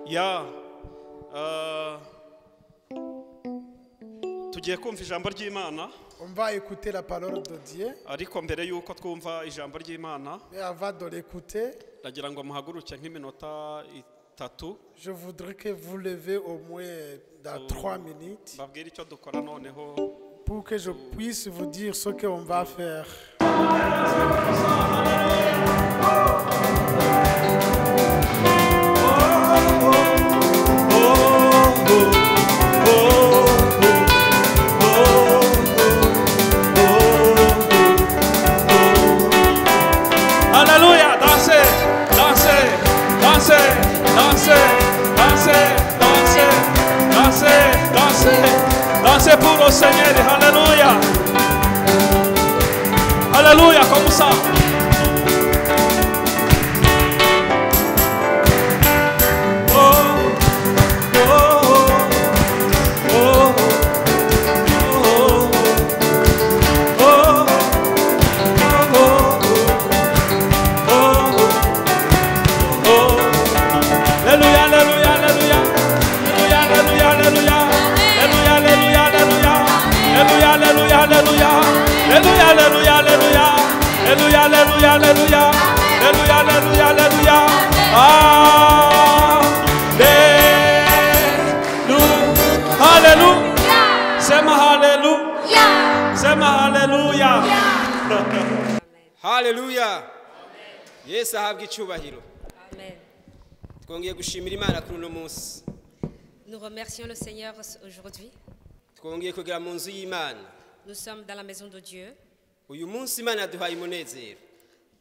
Ya tugiye kumva ijambo ry'Imana. On va écouter la parole de Dieu. Ariko mbere yuko twumva ijambo ry'Imana, Mais avant de l'écouter, ndagira ngo muhaguruke nk'iminota itatu. Je voudrais que vous levez au moins dans 3 minutes Mbabwire icyo dukora noneho pour que je puisse vous dire ce qu'on va faire. Alléluia, dansez, dansez, dansez, dansez, dansez, dansez, dansez, dansez, dansez pour le Seigneur, alléluia. Alléluia, comme ça. Oh, oh, oh, oh, oh, oh, oh, oh. Alléluia, alléluia, alléluia. Alléluia, alléluia, alléluia. Alléluia, alléluia, alléluia. Alléluia, alléluia, alléluia. Alléluia, alléluia, alléluia. Alléluia, alléluia, alléluia. Alléluia, alléluia, alléluia. Alléluia. Sema hallelujah. Sema hallelujah. Haleluya. Yesu ahabwe icyubahiro. Amen. Twongeye gushimira Imana kuri uno munsi. Nous remercions le Seigneur aujourd'hui. Twongeye kugera mu nzu y'Imana. Nous sommes dans la maison de Dieu. Uyu munsi Imana yaduhaye umunezero.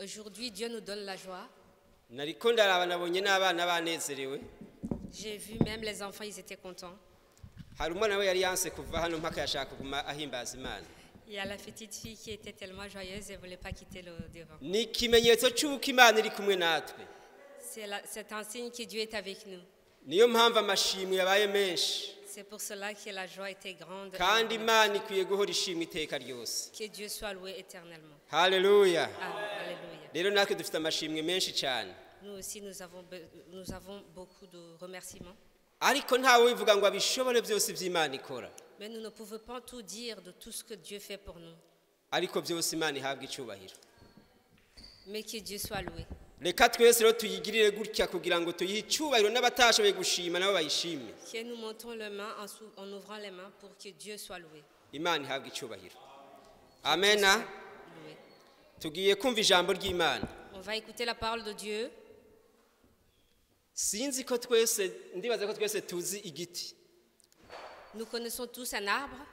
Aujourd'hui, Dieu nous donne la joie. Nariko ndaraba nabonye n'abana banezerewe. J'ai vu même les enfants, ils étaient contents. Hari umwana we yari yanse kuva hano mpaka yashaka kuguma ahimbaza Imana. Il y a la petite fille qui était tellement joyeuse, elle ne voulait pas quitter le devant. Ni ikimenyetso cy'uko Imana iri kumwe natwe. C'est un signe que Dieu est avec nous. Niyo mpamvu amashimwe yabaye menshi. C'est pour cela que la joie était grande. Kandi Imana ikwiye guhora ishimwe iteka ryose. Que Dieu soit loué éternellement. Haleluya. Alléluia. Rero natwe dufite amashimwe menshi cyane. Nous aussi, nous avons beaucoup de remerciements. Ariko ntawe wivuga ngo abishobore byose iby'Imana ikora. Mais nous ne pouvons pas tout dire de tout ce que Dieu fait pour nous. Ariko byose Imana ihabwa icyubahiro. Mais que Dieu soit loué. Reka twese rero tuyigirire gutya kugira ngo tuyihe icyubahiro n'abatashoboye gushima nabo bayishime. Que nous montons les mains en ouvrant les mains pour que Dieu soit loué. Imana ihabwa icyubahiro. Amen. Loué. Tugiye kumva ijambo ry'Imana. On va écouter la parole de Dieu. Sinzi ko twese ndibaza ko twese tuzi igiti. Nous connaissons tous un arbre.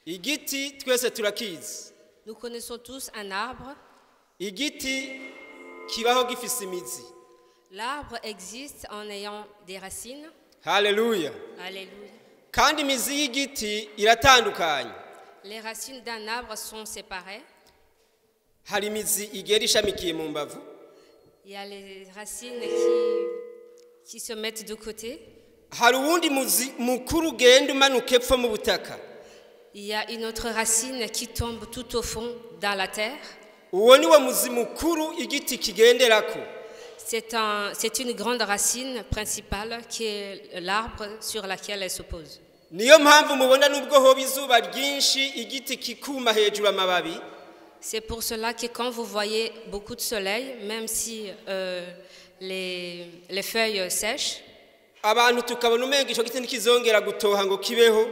Igiti twese turakizi. Nous connaissons tous un arbre. Igiti kibaho gifise imizi. L'arbre existe en ayant des racines. Haleluya. Alléluia. Kandi imizi y'igiti iratandukanye. Les racines d'un arbre sont séparées. Hari imizi igera ishamikiye mu mbavu. Il y a les racines qui se mettent de côté. Hari uwundi muzi mukuru ugenda umanuka epfo mu butaka. Il y a une autre racine qui tombe tout au fond dans la terre. Uwo ni wo muzi mukuru igiti kigenderako. C'est une grande racine principale qui est l'arbre sur laquelle elle se pose. Niyo mpamvu mubona nubwo hoba izuba ryinshi igiti kikuma hejuru amababi. C'est pour cela que quand vous voyez beaucoup de soleil, même si les feuilles sèchent, abantu tukabona umenga ico giti ntikizongera gutoha ngo kibeho.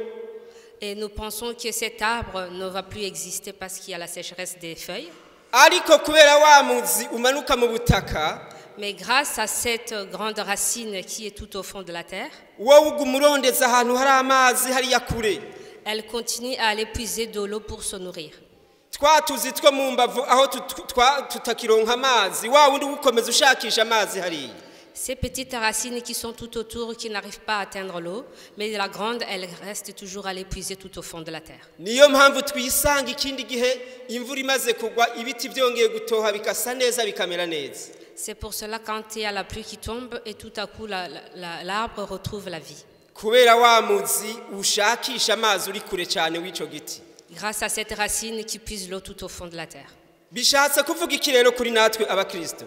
Et nous pensons que cet arbre ne va plus exister parce qu'il y a la sécheresse des feuilles. Ariko kubera wa muzi umanuka mu butaka, Mais grâce à cette grande racine qui est tout au fond de la terre, wowe uguma urondeza ahantu hari amazi hariya kure. Elle continue à aller puiser de l'eau pour se nourrir. Twa tuzi two mu mbavu aho tutakironka amazi, wa wundi ukomeza ushakisha amazi hariya. Ces petites racines qui sont tout autour, qui n'arrivent pas à atteindre l'eau, mais la grande, elle reste toujours à l'épuiser tout au fond de la terre. Niyo mpamvu twisanga ikindi gihe imvura imaze kugwa ibiti byongeye gutoha bikasa neza bikamera neza. C'est pour cela quand il y a la pluie qui tombe et tout à coup l'arbre retrouve la vie. Kubera wa muzi ushakisha amazi uri kure cyane w'ico giti. Grâce à cette racine qui puise l'eau tout au fond de la terre. Bishatse kuvuga iki rero kuri natwe abakristo?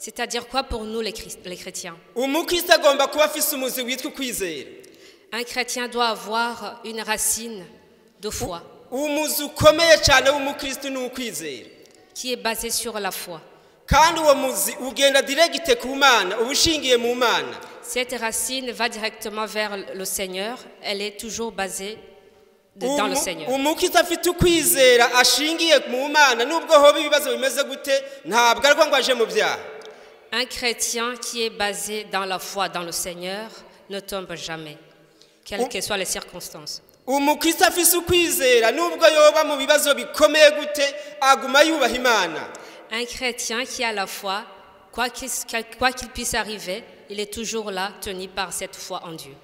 C'est-à-dire quoi pour nous les chrétiens? Umukristo agomba kuba afise umuzi witwa ukwizera. Un chrétien doit avoir une racine de foi Umuzi ukomeye cyane w'umukristo ni ukwizera qui est basée sur la foi. Kandi uwo muzi ugenda direct ku Mana, uba ushingiye mu Mana. Cette racine va directement vers le Seigneur, elle est toujours basée dans le Seigneur. Umukristo afite ukwizera ashingiye mu Mana, nubwo hoba ibibazo bimeze gute, ntabwo arwa ngo aje mu byaha. Un chrétien qui est basé dans la foi dans le Seigneur ne tombe jamais, quelles que soient les circonstances. Umukristo afise ukwizera, nubwo yoba mu bibazo bikomeye gute, aguma yubaha Imana. Un chrétien qui a la foi, quoi qu'il puisse arriver, il est toujours là, tenu par cette foi en Dieu.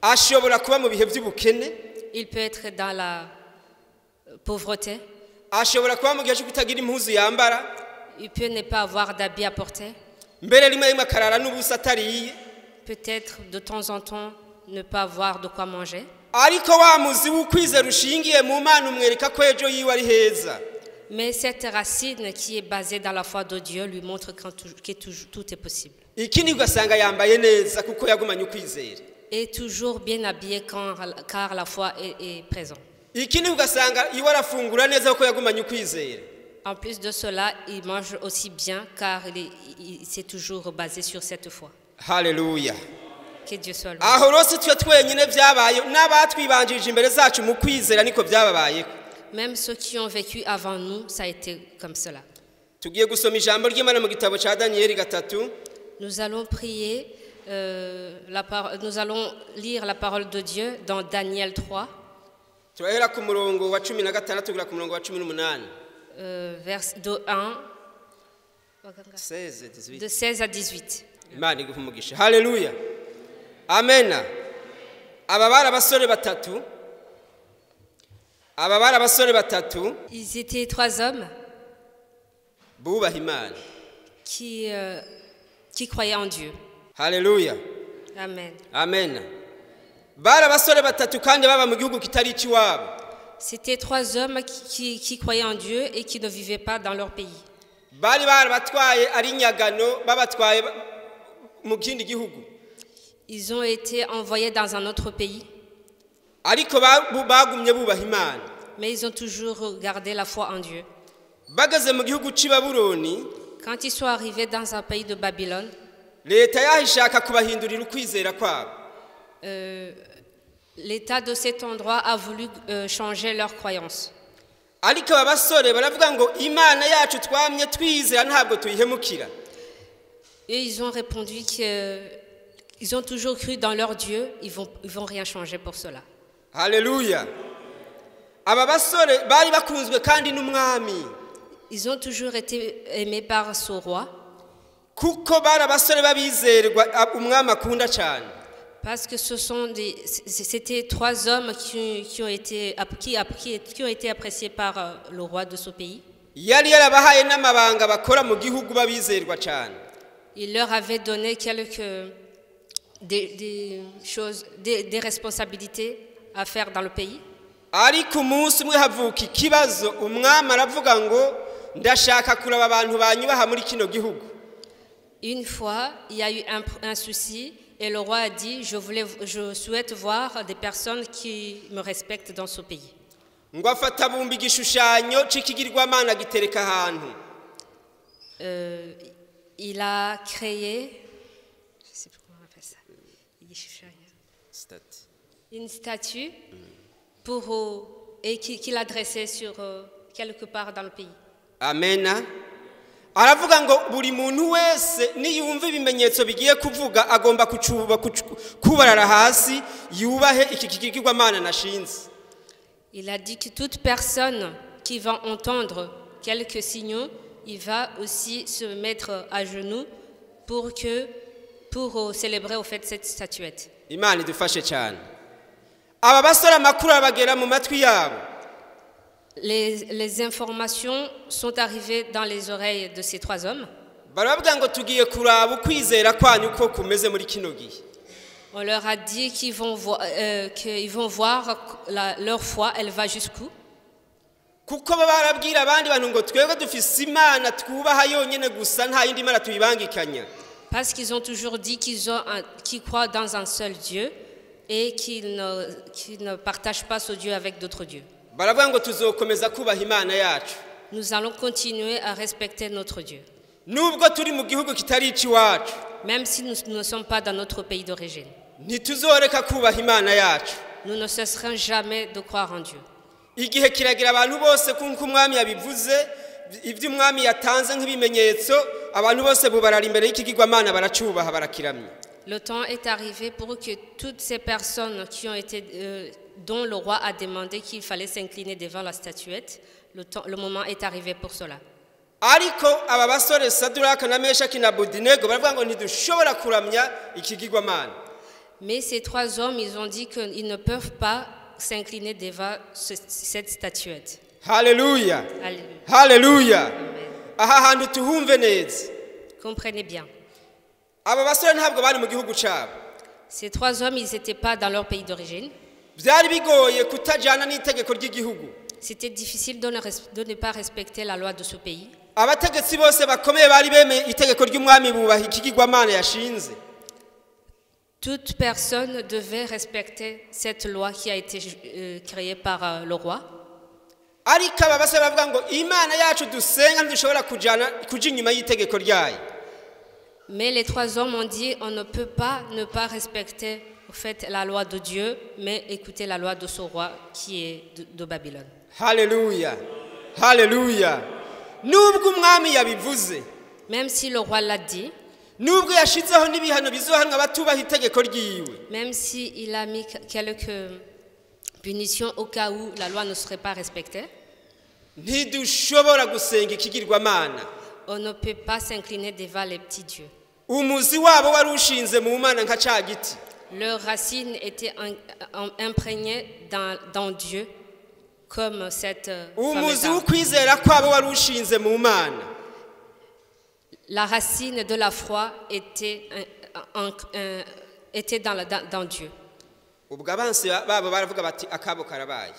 Ashobora kuba mu bihe by'ubukene. Il peut être dans la pauvreté. Ashobora kuba mu gihe cyo kutagira impuzu yambara. Il peut ne pas avoir d'habits à porter. Mbere rimwe rimwe akarara n'ubusa atariye. Peut-être de temps en temps ne pas avoir de quoi manger. Ariko wa muzi w'ukwizera ushingiye mu Mana umwereka ko ejo yiwe ari heza. Mais cette racine qui est basée dans la foi de Dieu lui montre que toujours, tout est possible. Ikindi ugasanga yambaye neza kuko yagumanye ukwizera. Et toujours bien habillé car la foi est présente. Ikindi ugasanga iwe arafungura neza kuko yagumanye ukwizera. En plus de cela, il mange aussi bien car il s'est toujours basé sur cette foi. Haleluya. Que Dieu soit loué. Aho rose twe twenyine byabaye n'abatwibanjirije imbere zacu mu kwizera niko byababaye. Même ceux qui ont vécu avant nous, ça a été comme cela. Tugiye gusoma ijambo ry'Imana mu gitabo cya Daniyeli 3. Nous allons prier, nous allons lire la parole de Dieu dans Daniel 3. Turahera ku murongo wa 16 kugera ku murongo wa 18. Vers de 1 16 18. De 16 à 18. Imana iguhe umugisha. Haleluya. Amen. Aba bari abasore batatu. Aba bari abasore batatu. Ils étaient trois hommes. Bubaha Imana. Qui croyaient en Dieu. Haleluya. Amen. Amen. Bari abasore batatu kandi baba mu gihugu kitari icy'iwabo. C'était trois hommes qui croyaient en Dieu et qui ne vivaient pas dans leur pays. Bari barabatwaye ari nyagano, babatwaye mu kindi gihugu. Ils ont été envoyés dans un autre pays. Ariko bagumye bubaha Imana. Mais ils ont toujours gardé la foi en Dieu. Bageze mu gihugu cy'i Babuloni, quand ils sont arrivés dans un pays de Babylone, leta yahishaka kubahindurira ukwizera kwabo. L'état de cet endroit a voulu changer leur croyance. Ariko aba basore baravuga ngo Imana yacu twamye twizera ntabwo tuyihemukira. Et ils ont répondu qu'ils ont toujours cru dans leur Dieu, ils vont rien changer pour cela. Haleluya. Aba basore bari bakunzwe kandi n'umwami. Ils ont toujours été aimés par ce roi. Kuko bari abasore babizerwa umwami akunda cyane. Parce que c'était trois hommes qui ont été appréciés par le roi de ce pays. Yari yarabahaye n'amabanga bakora mu gihugu babizerwa cyane. Il leur avait donné quelques des choses, des responsabilités à faire dans le pays. Ariko umunsi umwe havuka ikibazo, umwami aravuga ngo ndashaka kuraba abantu banyubaha muri kino gihugu. Une fois, il y a eu un souci et le roi a dit je souhaite voir des personnes qui me respectent dans ce pays. Ngo afata bumba igishushanyo c'ikigirwamana gitereka ahantu. Il a créé, je sais plus comment on appelle ça, une statue et qu'il a dressée sur quelque part dans le pays. Amen. Aravuga ngo buri muntu wese niyumva ibimenyetso bigiye kuvuga agomba kucuba kubarara hasi yubahe iki kigirwamana nashinze. Il a dit que toute personne qui va entendre quelques signaux, il va aussi se mettre à genoux pour célébrer au fait cette statuette. Imana idufashe cyane. Aba basore amakuru abagera mu matwi yabo. Les informations sont arrivées dans les oreilles de ces trois hommes. Baravuga ngo tugiye kuraba ukwizera kwanyu ko kumeze muri kino gihe. On leur a dit qu'ils vont voir leur foi, elle va jusqu'où. Kuko baba barabwira abandi bantu ngo twebwe dufise Imana twubaha yonyine gusa, nta yindi mana tuyibangikanya. Parce qu'ils ont toujours dit qu'ils croient dans un seul Dieu et qu'ils ne partagent pas ce Dieu avec d'autres dieux. Baravuga ngo tuzokomeza kubaha Imana yacu. Nous allons continuer à respecter notre Dieu. Nubwo turi mu gihugu kitari icy'iwacu, Même si nous ne sommes pas dans notre pays d'origine. Ntituzoreka kubaha Imana yacu. Nous ne cesserons jamais de croire en Dieu. Igihe kiragira abantu bose kuko umwami yabivuze, ibyo umwami yatanze nk'ibimenyetso, abantu bose bubarara imbere y'ikigirwamana, baracyubaha, barakiramya. Le temps est arrivé pour que toutes ces personnes qui ont été, dont le roi a demandé qu'il fallait s'incliner devant la statuette, le moment est arrivé pour cela. Ariko aba basore Saduraka na Meshaki na Abedenego baravuga ngo ntidushobora kuramya ikigirwamana. Mais ces trois hommes, ils ont dit qu'ils ne peuvent pas s'incliner devant cette statuette. Haleluya! Alléluia. Haleluya! Amen. Aha hantu tuhumve neza. Comprenez bien. Aba basore ntabwo bari mu gihugu cyabo. Ces trois hommes, ils n'étaient pas dans leur pays d'origine. Byari bigoye kutajyana n'itegeko ry'igihugu. C'était difficile de ne pas respecter la loi de ce pays. Abategetsi bose bakomeye bari bemeye itegeko ry'umwami, bubaha ikigirwamana yashinze. Toute personne devait respecter cette loi qui a été créée par le roi. Ariko aba basore bavuga ngo Imana yacu dusenga ntidushobora kujana kuja inyuma y'itegeko ryayo. Mais les trois hommes ont dit, on ne peut pas ne pas respecter au fait, la loi de Dieu, mais écouter la loi de ce roi qui est de Babylone. Haleluya, haleluya! Nubwo umwami yabivuze, Même si le roi l'a dit, nubwo yashizeho n'ibihano bizohanwa abatubaha itegeko ryiwe, même s'il a mis quelques punitions au cas où la loi ne serait pas respectée, ntidushobora gusenga ikigirwamana. On ne peut pas s'incliner devant les petits dieux. Umuzi wabo wari ushinze mu Mana nka ca giti. Leurs racines étaient imprégnées dans Dieu, comme cette fameuse Umuzi arbre. W'ukwizera kwabo wari ushinze mu Mana. La racine de la foi était dans Dieu. Ubwo abansi babo baravuga bati akabo karabaye.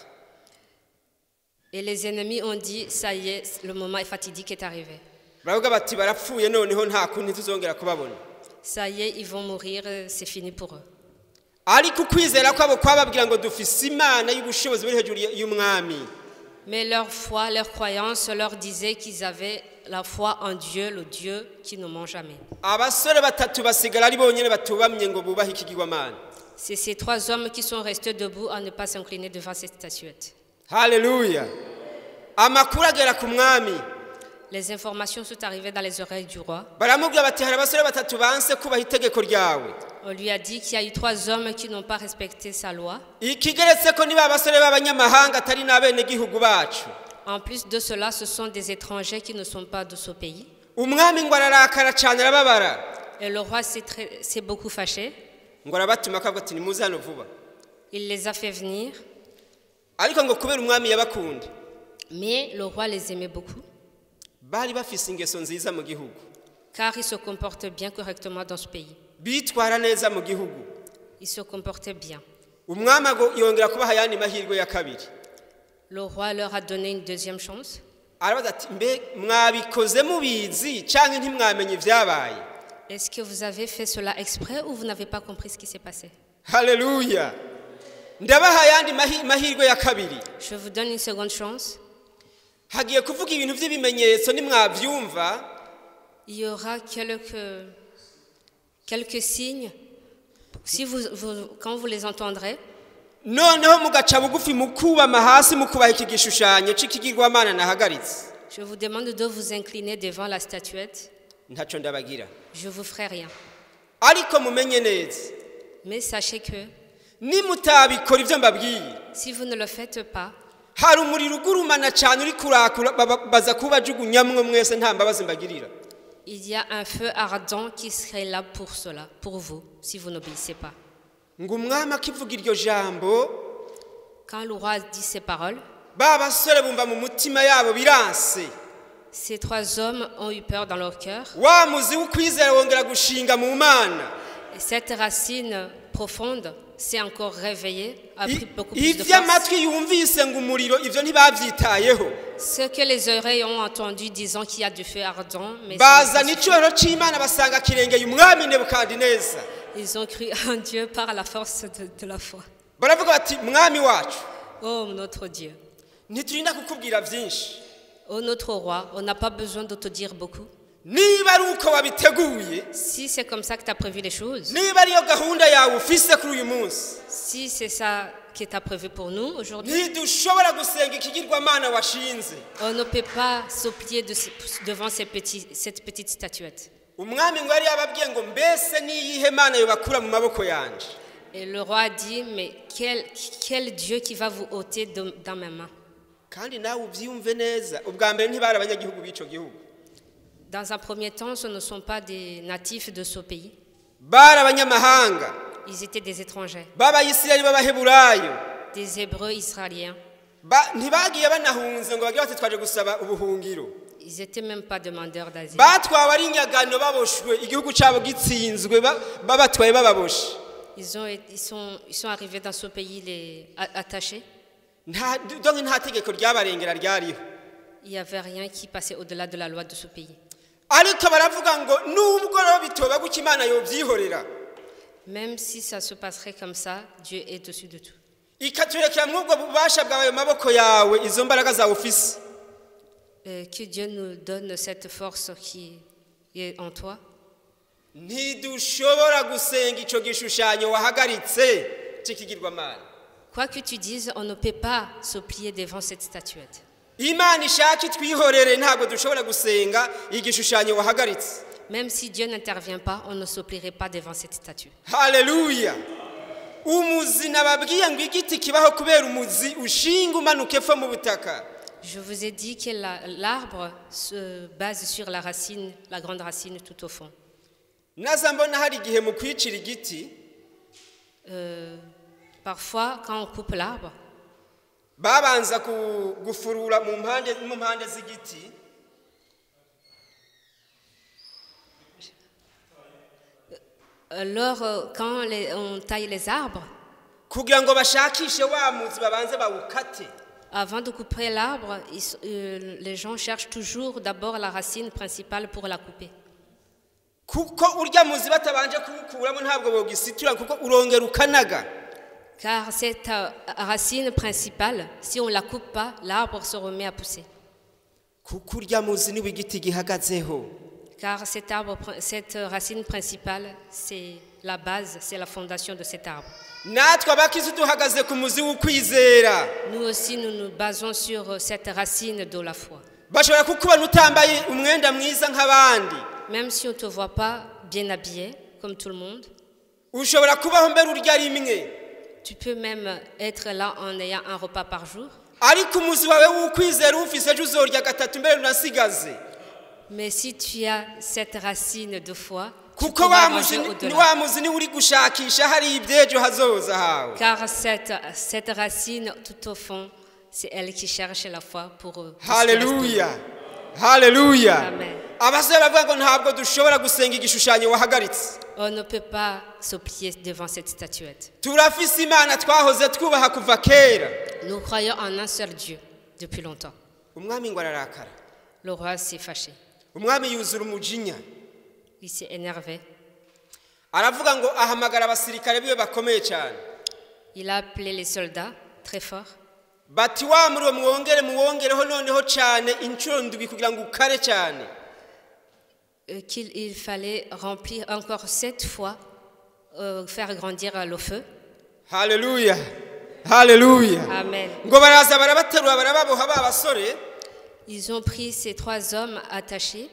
Et les ennemis ont dit, ça y est, le moment fatidique est arrivé. Baravuga bati barapfuye noneho, nta kundi tuzongera kubabona. Ça y est, ils vont mourir, c'est fini pour eux. Ariko ukwizera kwabo kwababwira ngo dufise Imana y'ubushobozi buri hejuru y'umwami. Mais leur foi, leur croyance leur disait qu'ils avaient la foi en Dieu, le Dieu qui ne ment jamais. Abasore batatu basigara ari bonyine batubamye ngo bubahe ikigirwamana. C'est ces trois hommes qui sont restés debout à ne pas s'incliner devant cette statuette. Haleluya! Amakuru agera ku mwami. Les informations sont arrivées dans les oreilles du roi. Baramubwira bati hari abasore batatu banse kubaha itegeko ryawe. On lui a dit qu'il y a eu trois hommes qui n'ont pas respecté sa loi. Ikigeretse ko niba abasore b'abanyamahanga atari n'abenegihugu bacu. En plus de cela, ce sont des étrangers qui ne sont pas de ce pays. Umwami ngo ararakara cyane, arababara. Et le roi s'est beaucoup fâché. Ngo arabatuma akavuga ati nimuze hano vuba. Il les a fait venir, Ariko ngo kubera umwami yabakunda, mais le roi les aimait beaucoup, bari bafise ingeso nziza mu gihugu, car ils se comportent bien correctement dans ce pays. Bitwara neza mu gihugu. Ils se comportaient bien. Umwami ago yongera kubaha ayandi mahirwe ya kabiri. Le roi leur a donné une deuxième chance. Arabaza ati mbe mwabikoze mubizi canke ntimwamenye ibyabaye? Est-ce que vous avez fait cela exprès ou vous n'avez pas compris ce qui s'est passé? Haleluya! Ndabaha ayandi mahirwe ya kabiri. Je vous donne une seconde chance. Hagiye kuvuga ibintu by'ibimenyetso, nimwabyumva, Il y aura quelques signes. Si vous, vous- quand vous les entendrez, noneho mugaca bugufi mukubama hasi mukubaha iki gishushanyo c'ikigirwamana nahagaritse, je vous demande de vous incliner devant la statuette. Ntaco ndabagira. Je vous ferai rien. Ariko mumenye neza, Mais sachez que nimutabikora ibyo mbabwiye, si vous ne le faites pas, hari umuriro ugurumana cyane uri kurakura baza kubajugunyamwo mwese, nta mbabazi mbagirira. Il y a un feu ardent qui serait là pour cela, pour vous, si vous n'obéissez pas. Ngo umwami akivuga iryo jambo, Quand le roi dit ces paroles, ba basore bumva mu mutima yabo biranse. Ces trois hommes ont eu peur dans leur cœur. Wa muzi w'ukwizera wongera gushinga mu Mana. Et cette racine profonde s'est encore réveillé, a pris beaucoup plus de Ivyo force. Amatwi yumvise ngo umuriro ivyo ntibavyitayeho. Ce que les oreilles ont entendu disant qu'il y a du feu ardent, mais Bazana icyubahiro cy'Imana basanga kirengeye umwami Nebukadineza. ils ont cru en Dieu par la force de la foi. Baravuga bati mwami wacu, Oh notre Dieu, ntiturinda kukubwira byinshi. Oh notre roi, on n'a pas besoin de te dire beaucoup. Niba ari uko wabiteguye, Si c'est comme ça que tu as prévu les choses, niba ariyo gahunda yawe ufise kuri uyu munsi, si c'est ça qui t'a prévu pour nous aujourd'hui, ntidushobora gusenga ikigirwamana washinze. On ne peut pas se plier devant cette petite statuette. Umwami ngo yari yababwiye ngo mbese niyihe mana yobakura mu maboko yanje? Et le roi a dit, mais quel Dieu qui va vous ôter dans ma main? Kandi nawe ubyiyumve neza ubwa mbere ntibari abanyagihugu b'ico gihugu. Dans un premier temps, ce ne sont pas des natifs de ce pays. Bari abanyamahanga. Ils étaient des étrangers, b'abayisirayeli b'abaheburayo. Des Hébreux israéliens. Ntibagiye banahunze ngo bagire bati twaje gusaba ubuhungiro. Ils n'étaient même pas demandeurs d'asile. Batwawe ari inyagano baboshwe igihugu cyabo gitsinzwe babatwaye bababoshe. Ils sont arrivés dans ce pays attachés. Nta donc nta tegeko ryabarengera ryariho. Il n'y avait rien qui passait au-delà de la loi de ce pays. Ariko baravuga ngo nubwo rero bitoba gutya Imana yobyihorera, Même si ça se passerait comme ça, Dieu est au-dessus de tout. Ikaturekera mw'ubwo bubasha bwawe mu maboko yawe izo mbaraga zawe ufise. Que Dieu nous donne cette force qui est en toi. Ntidushobora gusenga ico gishushanyo wahagaritse cy'ikigirwamana. Quoi que tu dises, on ne peut pas se plier devant cette statuette. Imana ishaka itwihorere ntabwo dushobora gusenga igishushanyo wahagaritse. Même si Dieu n'intervient pas, on ne se plierait pas devant cette statue. Haleluya. Umuzi nababwiye ngo igiti kibaho kubera umuzi ushinga umanuka epfo mu butaka. Je vous ai dit que l'arbre se base sur la racine, la grande racine tout au fond. Naza mbona hari igihe mu kwicira igiti, Parfois, quand on coupe l'arbre, babanza gufurura mu mpande z'igiti. Alors quand on taille les arbres, kugira ngo bashakishe wa muzi babanze bawukate. Avant de couper l'arbre, les gens cherchent toujours d'abord la racine principale pour la couper. Kuko urya muzi batabanje kuwukuramo ntabwo bogisitura kuko urongera ukanaga. Car cette racine principale, si on ne la coupe pas, l'arbre se remet à pousser. Kuko urya muzi niwo igiti gihagazeho. Car cette racine principale, c'est la base, c'est la fondation de cet arbre. Natwe abakristo duhagaze ku muzi w'ukwizera. Nous aussi, nous nous basons sur cette racine de la foi. Bashobora kukubona utambaye umwenda mwiza nk'abandi. Même si on ne te voit pas bien habillé, comme tout le monde, ushobora kubaho mbere urya rimwe, tu peux même être là en ayant un repas par jour. Ariko umuzi wawe w'ukwizera ufise ejo uzorya gatatu mbere unasigaze. Mais si tu as cette racine de foi, tu kuko pourras wa muzi manger ni au-delà. Wa muzi niwe uri gushakisha hari iby'ejo hazoza hawe. Car cette racine, tout au fond, c'est elle qui cherche la foi pour ce qui reste de nous. Haleluya, haleluya. Amen. Abasore baravuga ngo ntabwo dushobora gusenga igishushanyo wahagaritse. On ne peut pas se plier devant cette statuette. Turafise Imana twahoze twubaha kuva kera. Nous croyons en un seul Dieu depuis longtemps. Umwami ngo ararakara. Le roi s'est fâché. Umwami yuzura umujinya. Il s'est énervé. Aravuga ngo ahamagara abasirikare biwe bakomeye cyane. Il a appelé les soldats très fort. Bati wa muriro muwongere muwongereho noneho cyane inshuro ndwi kugira ngo ukare cyane. Qu'il il fallait remplir encore sept fois, faire grandir le feu. Haleluya, haleluya. Amen. Ngo baraza barabaterura barababoha ba basore. Ils ont pris ces trois hommes attachés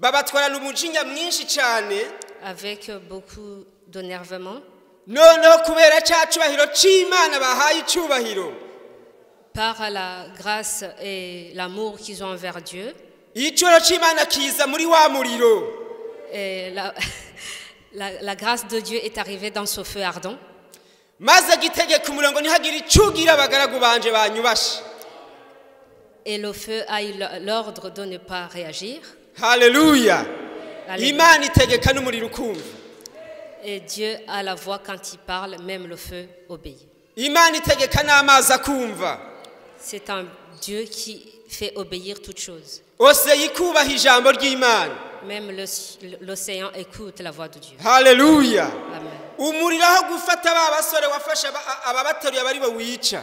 babatwarana umujinya mwinshi cyane. Avec beaucoup d'énervement. Noneho kubera cya cyubahiro cy'Imana bahaye icyubahiro, Par la grâce et l'amour qu'ils ont envers Dieu. Icyubahiro cy'Imana kiza muri wa muriro. Et la grâce de Dieu est arrivée dans ce feu ardent. Maze gitegeka umuriro ngo ntihagire icyo ugira abagaragu banje banyubashe. Et le feu a eu l'ordre de ne pas réagir. Haleluya. Alléluia. Imana itegeka n'umuriro ukumva. Et Dieu a la voix quand il parle, même le feu obéit. Imana itegeka n'amazi akumva. C'est un Dieu qui fait obéir toutes choses. Océan ikubaha ijambo ry'Imana. Même l'océan écoute la voix de Dieu. Haleluya. Amen. Umuriro aho gufata ba basore wafashe ababateruye abari bo wica.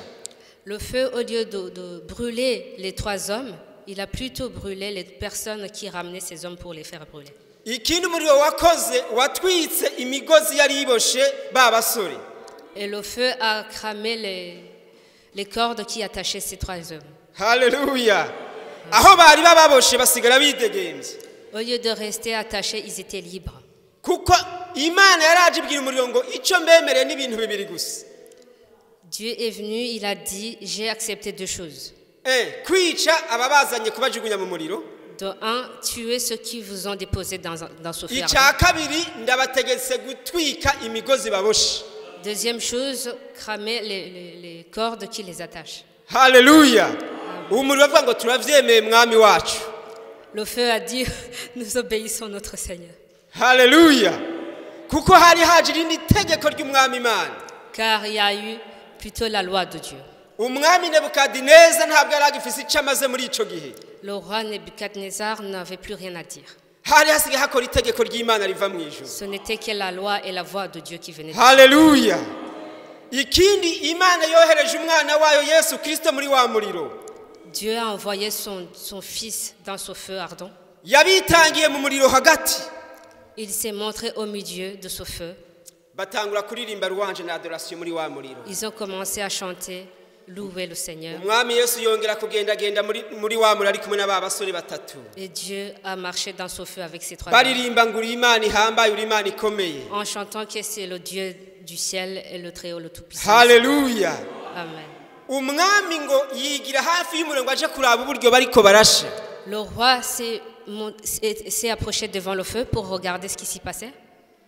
Le feu, au lieu de brûler les trois hommes, il a plutôt brûlé les personnes qui ramenaient ces hommes pour les faire brûler. Ikindi umuriro wakoze watwitse imigozi yari iboshe ba basore. Et le feu a cramé les cordes qui attachaient ces trois hommes. Haleluya. Aho bari bababoshe basigara bidegembye. Au lieu de rester attachés, ils étaient libres. Kuko Imana yaraje ibwira umuriro ngo icyo mbemereye ni ibintu bibiri gusa. Dieu est venu, il a dit, j'ai accepté deux choses. Kwica ababazanye kubajugunya mu muriro. De un, tuer ceux qui vous ont déposé dans ce feu. Icya kabiri ndabategetse gutwika imigozi baboshe. Deuxième chose, cramer les cordes qui les attachent. Haleluya. Umuriro avuga ngo turavyemeye mwami wacu. Le feu a dit, nous obéissons notre Seigneur. Haleluya. Kuko hari haje irindi tegeko ry'umwami Imana. Car il y a eu plutôt la loi de Dieu. Umwami Nebukadineza ntabwo yari agifise icyo amaze muri ico gihe. Le roi Nebuchadnezzar n'avait plus rien à dire. Hari hasigaye hakora itegeko ry'Imana riva mu ijuru. Ce n'était que la loi et la voix de Dieu qui venaient. Haleluya. Ikindi Imana yohereje umwana wayo Yesu Kristo muri wa muriro. Dieu a envoyé son fils dans ce feu ardent. Yabitangiye mu muriro hagati. Il s'est montré au milieu de ce feu. Batangura kuririmba louange na adoration muri wa muriro. Ils ont commencé à chanter, louer le Seigneur. Umwami Yesu yongera kugendagenda muri wa muriro ari kumwe n'aba basore batatu. Et Dieu a marché dans ce feu avec ses trois hommes. Baririmba ngo uri Imana ihambaye, uri Imana ikomeye. En chantant que c'est le Dieu du ciel et le Très-Haut, le Tout-Puissant. Haleluya. Amen. Umwami ngo yigira hafi y'umuriro ngo aje kuraba uburyo bariko barasha. Le roi s'est approché devant le feu pour regarder ce qui s'y passait.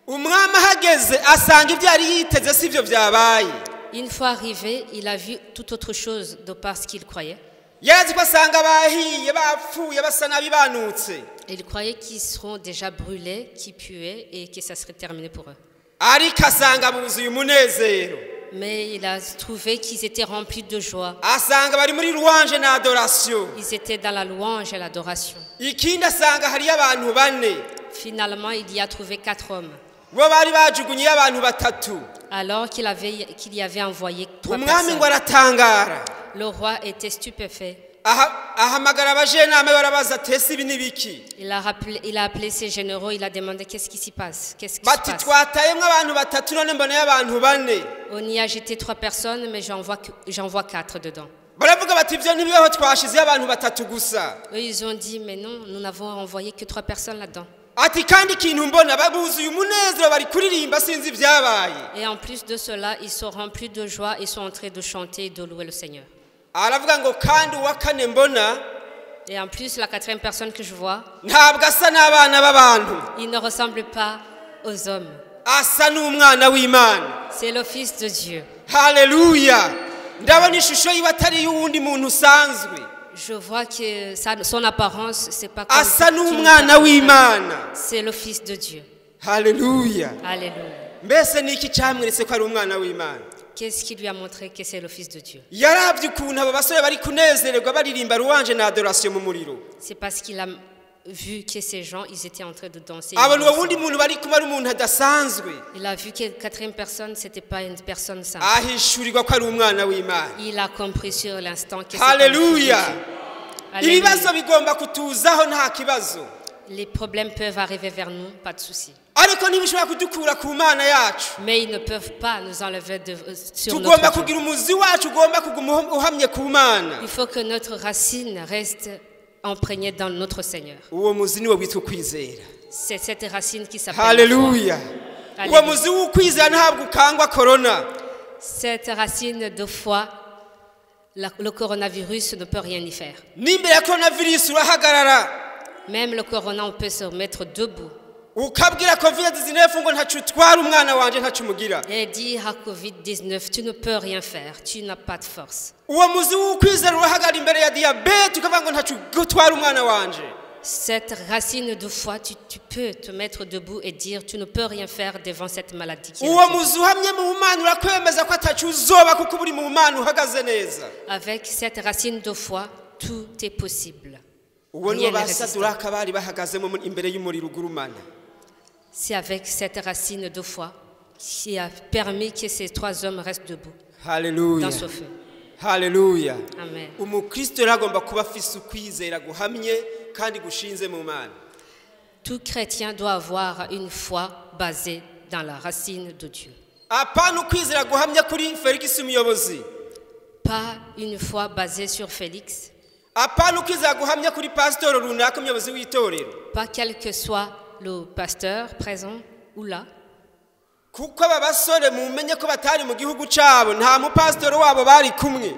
Umwami ahageze asanga ibyo yari yiteze sivyo byabaye. Une fois arrivé, il a vu tout autre chose de par ce qu'il croyait. Yarazi ko asanga bahiye bapfuye basa nabi banutse. Il croyait qu'ils seront déjà brûlés, qu'ils puaient et que ça serait terminé pour eux. Ariko asanga buzuye umunezero. Mais il a trouvé qu'ils étaient remplis de joie. Asanga bari muri louange na adoration. Ils étaient dans la louange et l'adoration. Ikindi asanga hariyo abantu bane. Finalement, il y a trouvé 4 hommes. Bo bari bajugunye abantu batatu. Alors qu'il y avait envoyé 3 Umwami ngo personnes. aratangara. Le roi était stupéfait. Ahamagara abajenama barabaza ati ese ibi ni biki? Il a appelé ses généraux, il a demandé qu'est-ce qui s'y passe? Qu'est-ce qui se Bati passe? twatayemwo abantu batatu none mbonayo abantu bane. On y a jeté 3 personnes, mais j'en vois 4 dedans. Baravuga bati ivyo ntibibaho twashizeyo abantu batatu gusa. Eux, ils ont dit, mais non, nous n'avons envoyé que 3 personnes là-dedans. Ati kandi ikintu mbona babuzuye umunezero bari kuririmba sinzi ibyabaye. Et en plus de cela, ils sont remplis de joie et sont en train de chanter et de louer le Seigneur. Aravuga ngo kandi uwa kane mbona. Et en plus, la 4e personne que je vois, ntabwo asa n'abana b'abantu. il ne ressemble pas aux hommes. Asa n'umwana w'Imana. C'est le Fils de Dieu. Haleluya. Ndabona ishusho yiwe atari y'uwundi muntu usanzwe. Je vois que son apparence, c'est pas comme Asa n'umwana w'Imana. C'est le Fils de Dieu. Haleluya. Alléluia. Mbese niki cyamweretse ko ari umwana w'Imana? Qu'est-ce qui lui a montré que c'est le Fils de Dieu? Yaravye ukuntu abo basore bari kunezererwa baririmba louange na adoration mu muriro. C'est parce qu'il a vu que ces gens, ils étaient en train de danser. Abona uwo wundi muntu bari kumwe ari umuntu adasanzwe. Il a vu que la 4e personne, c'était pas une personne simple. Ahishurirwa ko ari umwana w'Imana. Il a compris sur l'instant que c'était Haleluya. le Fils de Dieu. Ibibazo bigomba kutuzaho nta kibazo. Les problèmes peuvent arriver vers nous, pas de souci. Ariko ntibishobora kudukura ku Mana yacu. Mais ils ne peuvent pas nous enlever sur Tugomba notre Dieu. kugira umuzi wacu ugomba kuguma uhamye ku Mana. Il faut que notre racine reste imprégnée dans notre Seigneur. Uwo muzi niwo witwa ukwizera. C'est cette racine qui s'appelle la foi. Haleluya. Uwo muzi w'ukwizera ntabwo ukangwa corona. Cette racine de foi, le coronavirus ne peut rien y faire. N'imbere ya coronavirus urahagarara. Même le corona, on peut se mettre debout. Ukabwira COVID-19 ngo ntacu utwara umwana wanje ntacu umugira. Et dire à COVID-19, tu ne peux rien faire, tu n'as pas de force. Uwo muzi w'ukwizera urahagarara imbere ya diabete ukavuga ngo ntacu gutwara umwana wanje. Cette racine de foi, tu peux te mettre debout et dire, tu ne peux rien faire devant cette maladie qui est Uwo là. Muzi uhamye mu Mana urakwemeza ko ataco uzoba kuko uba uri mu Mana uhagaze neza. Avec cette racine de foi, tout est possible. Uwo niwo Rien n'est ba résistant. Saduraka bari bahagazemo imbere y'umuriro ugurumana. C'est avec cette racine de foi qui a permis que ces trois hommes restent debout Haleluya. dans ce feu. Haleluya. Amen. Umukristo rero agomba kuba afise ukwizera guhamye kandi gushinze mu Mana. Tout chrétien doit avoir une foi basée dans la racine de Dieu. Apana ukwizera guhamye kuri Felix umuyobozi. Pas une foi basée sur Félix, Apana ukwizera guhamye kuri pasitoro runaka umuyobozi w'itorero. Pas quel que soit le pasteur présent ou là. Kuko aba basore mumenye ko batari mu gihugu cyabo nta mupasitoro wabo bari kumwe.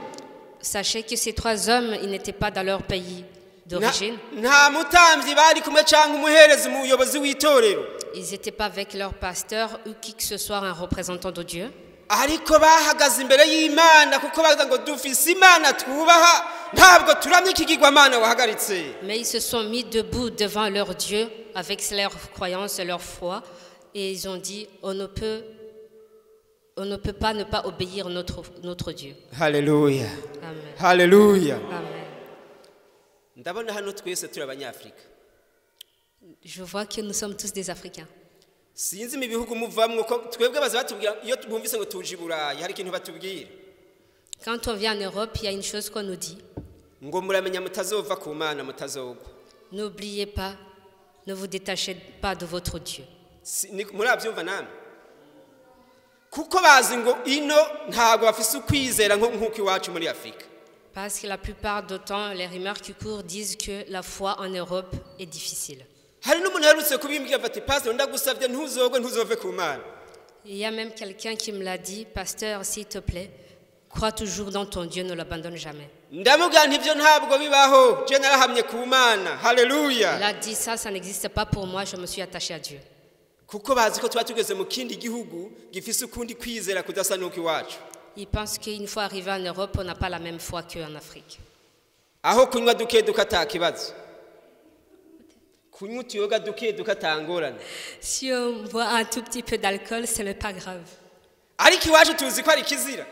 Sachez que ces trois hommes, ils n'étaient pas dans leur pays d'origine. Nta mutambyi bari kumwe cyangwa umuherezi umuyobozi w'itorero. Ils n'étaient pas avec leur pasteur ou qui que ce soit un représentant de Dieu. Ariko bahagaze imbere y'Imana kuko bavuga ngo dufise Imana twubaha ntabwo turamye ikigirwamana wahagaritse. Mais ils se sont mis debout devant leur Dieu avec leur croyance et leur foi et ils ont dit, on ne peut pas ne pas obéir notre Dieu. Haleluya. Amen. Haleluya. Amen. Ndabona hano twese turi abanyafurika. Je vois que nous sommes tous des Africains. Sinzi mu bihugu muvamwo ko twebwe baza batubwira iyo bumvise ngo tuje i Burayi hari ikintu batubwira. Quand on vient en Europe, il y a une chose qu'on nous dit. Ngo muramenya mutazova ku Mana mutazogwa. N'oubliez pas, ne vous détachez pas de votre Dieu. Murabyumva namwe kuko bazi ngo ino ntabwo bafise ukwizera nk'uko iwacu muri Afurika. Parce que la plupart du temps, les rumeurs qui courent disent que la foi en Europe est difficile. Hari n'umuntu aherutse kubimbwira ati pastor ndagusabye ntuzogwe ntuzove ku Mana. Il y a même quelqu'un qui me l'a dit, pasteur, s'il te plaît, crois toujours dans ton Dieu, ne l'abandonne jamais. Ndamubwira nti ibyo ntabwo bibaho je narahamye ku Mana haleluya. Il a dit ça, ça n'existe pas pour moi, je me suis attaché à Dieu. Kuko bazi ko tuba tugeze mu kindi gihugu gifise ukundi kwizera kudasa n'uko iwacu. Il pense qu'une fois arrivé en Europe, on n'a pas la même foi qu'en Afrique. Aho kunywa duke duke ata kibazo kunywa utuyoga duke duke ata ngorane. Si on boit un tout petit peu d'alcool, ce n'est pas grave. Ariko iwacu tuzi ko ari ikizira.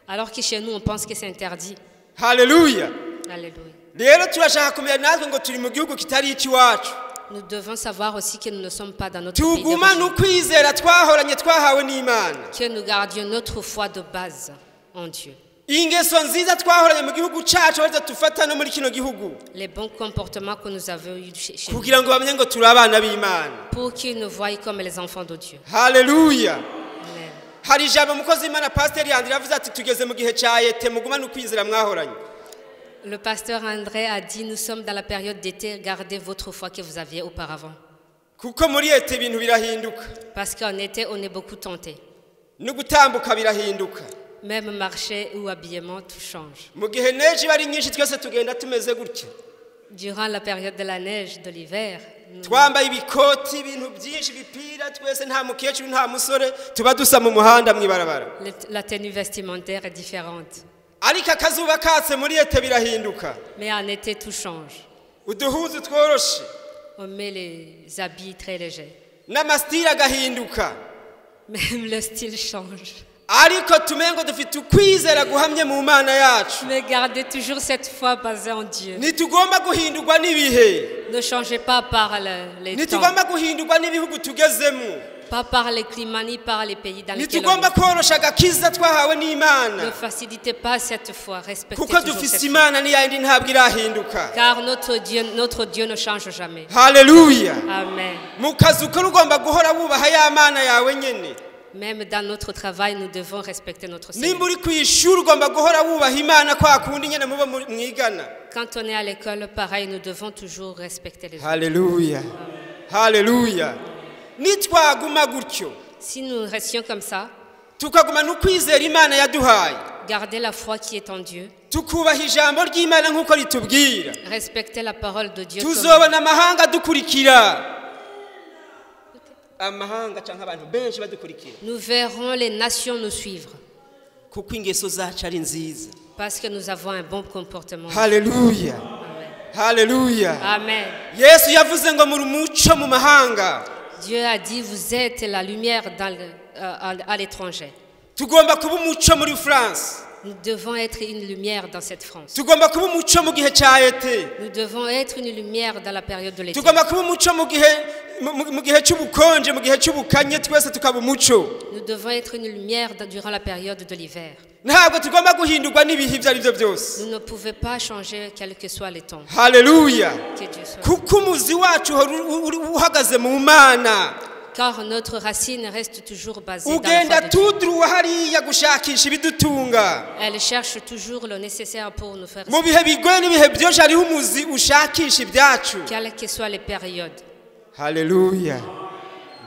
Alors que chez nous, on pense que c'est interdit. Haleluya. Alléluia. Rero turashaka kumenya natwe ngo turi mu gihugu kitari icy'iwacu. Nous devons savoir aussi que nous ne sommes pas dans notre pays Tugumane d'origine. Ukwizera twahoranye twahawe n'Imana. Que nous gardions notre foi de base en Dieu. Ingeso nziza twahoranye mu gihugu cyacu arizo tufata no muri kino gihugu. Les bons comportements que nous avons eus chez nous. Kugira ngo bamenye ngo turi abana b'Imana. Pour qu'ils nous voient comme les enfants de Dieu. Haleluya. Amen. Hari ijambo umukozi w'Imana pasiteri Yandira yavuze ati tugeze mu gihe cya été mugumane ukwizera mwahoranye. Le pasteur André a dit, nous sommes dans la période d'été, gardez votre foi que vous aviez auparavant. Kuko muri été ibintu birahinduka. Parce qu'en été, on est beaucoup tenté. No gutambuka birahinduka. Même marché ou habillement, tout change. Mu gihe neige iba ari nyinshi twese tugenda tumeze gutya. Durant la période de la neige, de l'hiver, Twambaye ibikoti ibintu byinshi ibipira twese nta mukecuru nta musore tuba dusa mu muhanda mu ibarabara. La tenue vestimentaire est différente. Ariko akazuba katse muri été birahinduka. Mais en été, tout change. Uduhuzu tworoshe. On met les habits très légers. N'ama style agahinduka. Même le style change. Ariko tumenye ngo dufite ukwizera guhamye mu Mana yacu. Mais gardez toujours cette foi basée en Dieu. Ntitugomba guhindurwa n'ibihe. Ne changez pas par les temps, Ntitugomba guhindurwa n'ibihugu tugezemo. Pas par les climats, ni par les pays dans lesquels on Ntitugomba est. korosha agakiza twahawe n'Imana. Ne facilitez pas cette foi, respectez Kuko toujours dufise cette foi. Imana n'iyindi ntabwo irahinduka. Car notre Dieu ne change jamais. Haleluya. Amen. Mu kazi ukora ugomba guhora wubaha ya Mana yawe nyene. Même dans notre travail, nous devons respecter notre Seigneur. Nimba uri ku ishuri ugomba guhora wubaha Imana kwa kundi nyene muba mwigana. Quand on est à l'école, pareil, nous devons toujours respecter les autres. Haleluya, haleluya. Nitwaguma gutyo, Si nous restions comme ça, tukagumana ukwizera Imana yaduhaye, garder la foi qui est en Dieu, tukubaha ijambo ry'Imana nk'uko ritubwira, respecter la parole de Dieu, tuzobona amahanga adukurikira amahanga cyangwa abantu benshi badukurikira. Nous verrons les nations nous suivre Kuko ingeso zacu ari nziza. Parce que nous avons un bon comportement. Haleluya. Amen. Haleluya. Amen. Yesu yavuze ngo muri umuco mu mahanga. Dieu a dit, vous êtes la lumière à l'étranger. Tugomba kuba umuco muri France. Nous devons être une lumière dans cette France. Tugomba kuba umuco mu gihe cya été. Nous devons être une lumière dans la période de l'été. Tugomba kuba umuco mu gihe cy'ubukonje, mu gihe cy'ubukanye, twese tukaba umuco. Nous devons être une lumière durant la période de l'hiver. Ntabwo tugomba guhindurwa n'ibihe ibyo ari byo byose. Nous ne pouvons pas changer quel que soit le temps. Haleluya. Que Dieu soit. Kuko umuzi wacu uhora uhagaze mu Mana. Car notre racine reste toujours basée dans la Ugenda foi de Dieu. tuduruwa hariya gushakisha ibidutunga. Elle cherche toujours le nécessaire pour nous faire Mu bihe bigoye n'ibihe byose hariho umuzi ushakisha ibyacu. quelles que soient les périodes. Haleluya.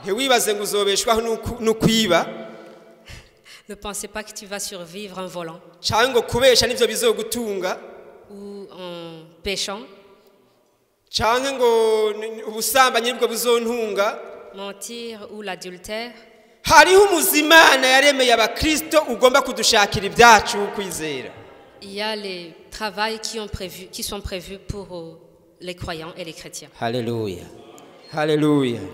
Ntiwibaze ngo uzobeshwaho n'ukwiba. Ne pensez pas que tu vas survivre en volant Cyangwa ngo kubesha nivyo bizogutunga. Ou en péchant, Cyangwa ngo ubusambanyi nibwo buzontunga. Mentir ou l'adultère. Hariho umuzi Imana yaremeye abakristo ugomba kudushakira ibyacu kwizera. Il y a les travaux qui sont prévus pour les croyants et les chrétiens. Haleluya. Haleluya. Amen.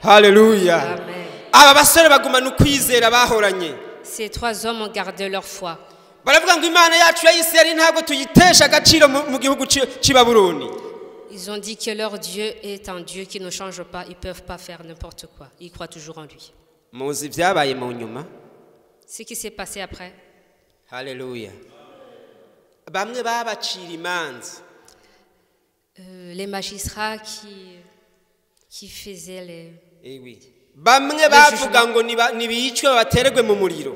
Haleluya. Amen. Aba basore bagumana ukwizera bahoranye. Ces trois hommes ont gardé leur foi. Baravuga ngo Imana yacu ya Isirayeli ntabwo tuyitesha agaciro mu gihugu cy'i Babuloni. Ils ont dit que leur Dieu est un Dieu qui ne change pas. Ils ne peuvent pas faire n'importe quoi. Ils croient toujours en lui. Muzi ibyabaye mu nyuma. Ce qui s'est passé après, Haleluya. Bamwe babacira imanza. Les magistrats qui faisaient les... Ewi. Bamwe bavuga ngo nibicwe batererwe mu muriro.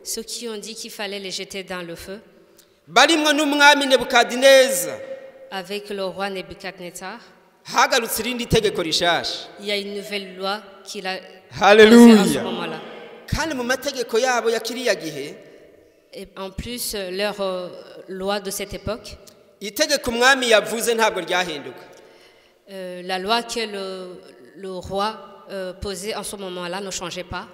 Ceux qui ont dit qu'il fallait les jeter dans le feu, Barimwo n'umwami Nebukadineza. Avec le roi Nebuchadnezzar, Hagarutse irindi tegeko rishasha. Il y a une nouvelle loi qu'il a Haleluya. posée à ce moment-là. Kandi mu mategeko yabo ya kiriya gihe, Et en plus, leur loi de cette époque, itegeko umwami yavuze ntabwo ryahinduka. La loi que le roi posait en ce moment-là ne changeait pas.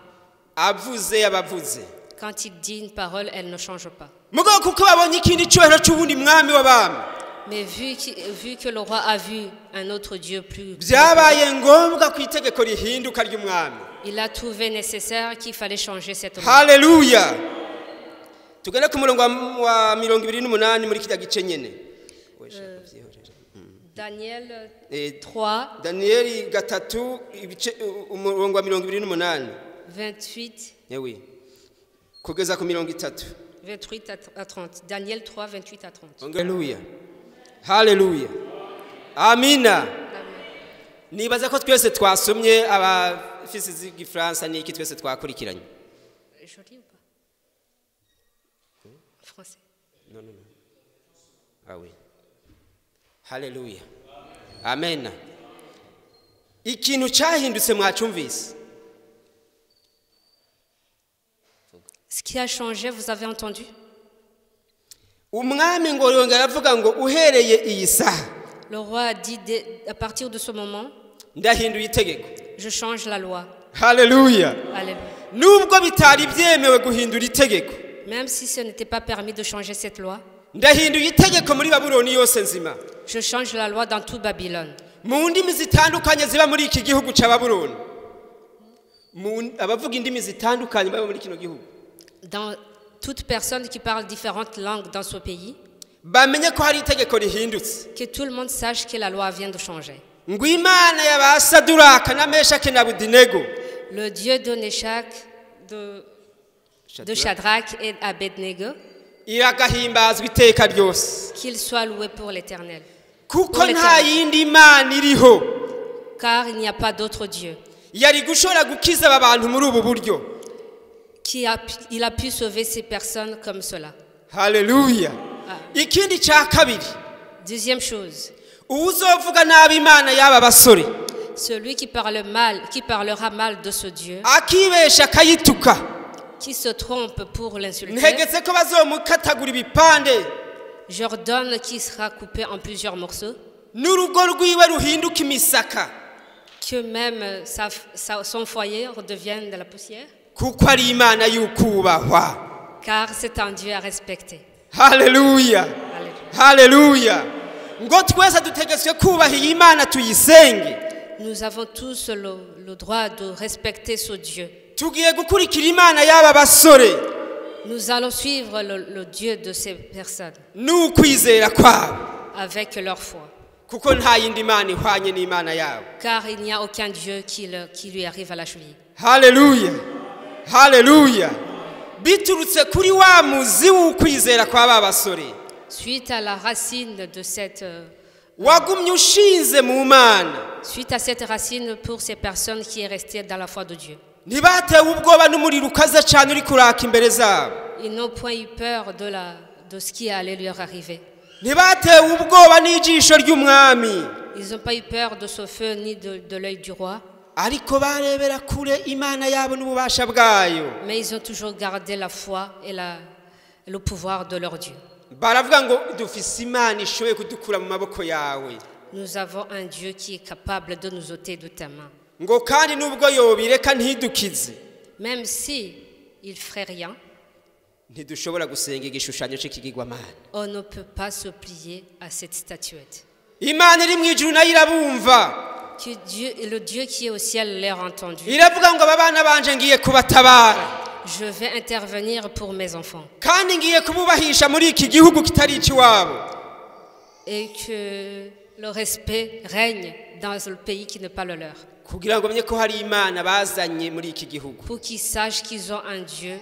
Avuze yabavuze. Quand il dit une parole, elle ne change pas. Mugabo kuko babonye ikindi cyubahiro cy'uwundi mwami w'abami, Mais vu que le roi a vu un autre Dieu plus byabaye ngombwa ko itegeko rihinduka ry'umwami. Il a trouvé nécessaire qu'il fallait changer cette loi. Haleluya. Tugende ku murongo wa 28 muri kirya gice nyene. Daniel Eh, 3, Danieli 3 ibice umurongo wa 28. 28, Ewi. Kugeza ku 30. 28 à 30. Daniel 3, 28 à 30. Haleluya. Haleluya. Amina. Amen. Nibaza ko twese twasomye abafisi z'igifaransa n'iki twese twakurikiranye. Joli ou pas? Français. Non, non, non. Ah oui. Haleluya. Amen. Ikintu cyahindutse mwacumvise. Ce qui a changé, vous avez entendu? Umwami ngo yongera aravuga ngo uhereye iyi saha Le roi a dit à partir de ce moment, ndahinduye itegeko. Je change la loi. Haleluya. Alléluia. Nubwo bitari byemewe guhindura itegeko, Même si ce n'était pas permis de changer cette loi, ndahinduye itegeko muri Babuloni yose nzima. Je change la loi dans tout Babylone. Mu ndimi zitandukanye ziba muri iki gihugu cya Babuloni. Abavuga indimi zitandukanye baba muri kino gihugu. Dans toute personne qui parle différentes langues dans ce pays, bamenye ko hari itegeko rihindutse. Que tout le monde sache que la loi vient de changer. Ngo Imana ya ba Saduraka na Meshaki na Abedenego, Le Dieu de Meshach, de Shadrach et Abednego, iragahimbazwa iteka ryose. Qu'il soit loué pour l'Éternel. Kuko Pour nta l'Éternel. yindi Mana iriho Car il n'y a pas d'autre Dieu yari gushobora gukiza aba bantu muri ubu buryo. Il a pu sauver ces personnes comme cela. Haleluya. Ikindi cya kabiri, Deuxième chose, uwuzovuga nabi Imana y'aba basore, celui qui parle mal, qui parlera mal de ce Dieu, akibesha akayituka, qui se trompe pour l'insulter, ntegetse ko bazomukatagura ibipande, j'ordonne qu'il sera coupé en plusieurs morceaux, n'urugo rwiwe ruhinduka imisaka, que même son foyer redevienne de la poussière, kuko ari Imana y'ukubahwa. Car c'est un Dieu à respecter. Haleluya. Alléluia. Haleluya. Ngo twese dutegetswe kubaha iyi Mana, tuyisenge. Nous avons tous le droit de respecter ce Dieu. Tugiye gukurikira Imana y'aba basore Nous allons suivre le Dieu de ces personnes n'ukwizera kwabo, avec leur foi. Kuko nta yindi mana ihwanye n'Imana yabo. Car il n'y a aucun Dieu qui lui arrive à la cheville. Haleluya, haleluya! Biturutse kuri wa muzi w'ukwizera kwa ba basore Suite à la racine de cette, wagumye ushinze mu Mana, suite à cette racine pour ces personnes qui est restée dans la foi de Dieu. Ntibatewe ubwoba n'umuriro ukaze cyane uri kuraka imbere zabo. Ils n'ont point eu peur de ce qui allait leur arriver. Ntibatewe ubwoba n'ijisho ry'umwami. Ils n'ont pas eu peur de ce feu ni de l'œil du roi, Ariko barebera kure Imana yabo n'ububasha bwayo. Mais ils ont toujours gardé la foi et le pouvoir de leur Dieu. Baravuga ngo dufise Imana ishoboye kudukura mu maboko yawe. Nous avons un Dieu qui est capable de nous ôter de ta main. Ngo kandi nubwo yobireka ntidukize, Même si il ferait rien, ntidushobora gusenga igishushanyo cy'ikigirwamana. On ne peut pas se plier à cette statuette. Imana iri mu ijuru nayo irabumva. Que Dieu, le Dieu qui est au ciel leur a entendu. Iravuga ngo aba bana banje ngiye kubatabara, Je vais intervenir pour mes enfants kandi ngiye kububahisha muri iki gihugu kitari icy'iwabo. Et que le respect règne dans le pays qui n'est pas le leur. Kugira ngo bamenye ko hari Imana bazanye muri iki gihugu. Pour qu'ils sachent qu'ils ont un Dieu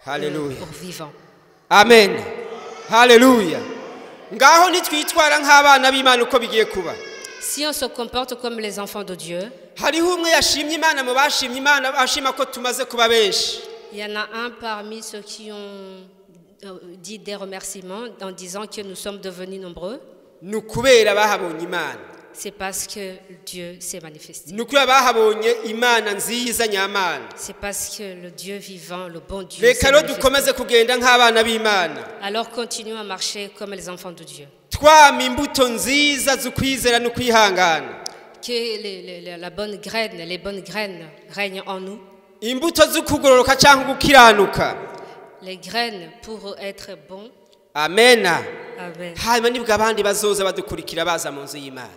Haleluya! Vivant. Amen, haleluya! Ngaho nitwitwara nk'abana b'Imana uko bigiye kuba. Si on se comporte comme les enfants de Dieu, Hariho umwe yashimye Imana mu bashimye Imana ashima ko tumaze kuba benshi. Il y en a un parmi ceux qui ont dit des remerciements en disant que nous sommes devenus nombreux. Ni ukubera bahabonye Imana. C'est parce que Dieu s'est manifesté. Ni ukubera bahabonye Imana nziza nyamana. C'est parce que le Dieu vivant, le bon Dieu, Reka s'est rero manifesté. dukomeze kugenda nk'abana b'Imana, Alors continuons à marcher comme les enfants de Dieu. Twama imbuto nziza z'ukwizera n'ukwihangana, Que la bonne graine, les bonnes graines règnent en nous. Imbuto z'ukugororoka cyangwa gukiranuka. Les graines pour être bons. Amena. Amen. Hanyuma nibwo abandi bazoza badukurikira baza mu nzu y'Imana.